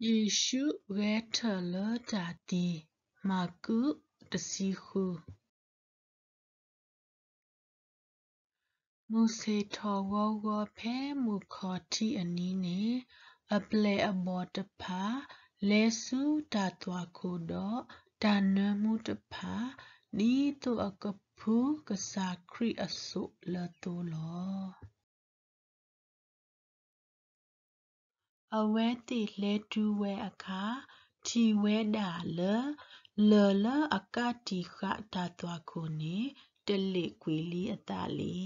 ယ့ၣ်ရှူးဂဲၤထၢၣ်လၢတၢ်သံ, မၢ်ကူး တဆံဃု. မုၢ်ဆ့ၣ်ထီၣ်ဂီၤဂီၤဖဲမုၢ်ခီၣ်ထံးအနံၤန့ၣ်, အပျဲၢ်အဘီၣ်တဖၣ် လဲၤဆူတၢ်သွၣ်ခိၣ်ဒီး တၢ်နၢမူတဖၣ်, ဒ်သိးအကဖှူကစၢ်ခရံာ်အစိၣ်လၢသိလီၤ. အဝဲသ့ၣ်လဲၤတုၤဝဲအခါ, ထံၣ်ဝဲဒၣ်လၢ လၢၢ်လၢအကးတံာ်ဃာ်တၢ်သွၣ်ခိၣ်န့ၣ် တလ့ၣ်ကွံာ်လံအသးလံ.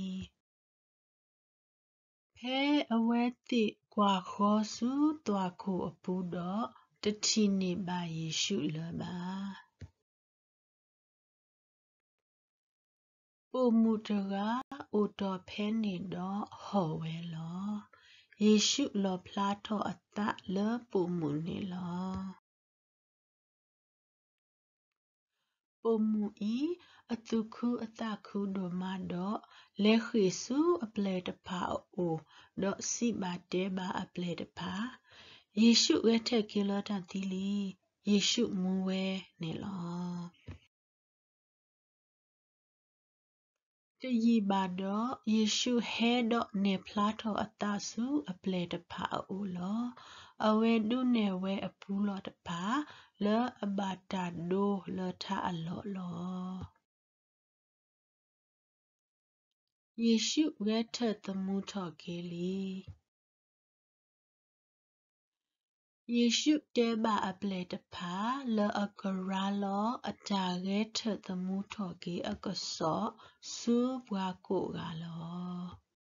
ဖဲအဝဲသ့ၣ်ကွၢ်ဃီၤဆူသွၣ်ခိၣ်အပူၤဒီး, တထံၣ်န့ၢ်ဘၣ်ယ့ၣ်ရှူးလၢၤဘၣ်. ပိာ်မုၣ်တဂၤအိၣ်တီၢ်ဖဲန့ၣ်ဒီးဟီၣ်ဝဲလီၤ. ယ့ၣ်ရှူးလီၣ်ဖျါထီၣ်အသးလၢပိာ်မုၣ်န့ၣ်လီၤ. ပိာ်မုၣ်အံၤအသူၣ်ခုအသးခုဒိၣ်မးဒီး, လဲၤဃ့ၢ်ဆူအပျဲၢ်တဖၣ်အအိၣ်, ဒီးစံးဘၣ်တဲဘၣ်အပျဲၢ်တဖၣ်, ယ့ၣ်ရှူးဂဲၤထၢၣ်က့ၤလၢတၢ်သံလံ. ယ့ၣ်ရှူးမူဝဲန့ၣ်လီၤ. တယံာ်ဘၣ်ဒီး, ယ့ၣ်ရှူးဟဲဒီးနဲၣ်ဖျါထီၣ်အသးဆူအပျဲၢ်တဖၣ်အအိၣ်လီၤ. အဝဲဒုးနဲၣ်ဝဲအပူၤလီၢ်တဖၣ် လၢအဘၣ်တၢ်ဒိလၢထးအလီၢ်လီၤ. ယ့ၣ်ရှူးဂဲၤထၢၣ်သမူထီၣ်က့ၤလံ. ယ့ၣ်ရှူးတဲဘၣ်အပျဲၢ်တဖၣ် လၢအကရၤလီၤအတၢ်ဂဲၤထၢၣ်သမူထီၣ်က့ၤအကစီၣ် ဆူပှၤကိးဂၤလီၤ.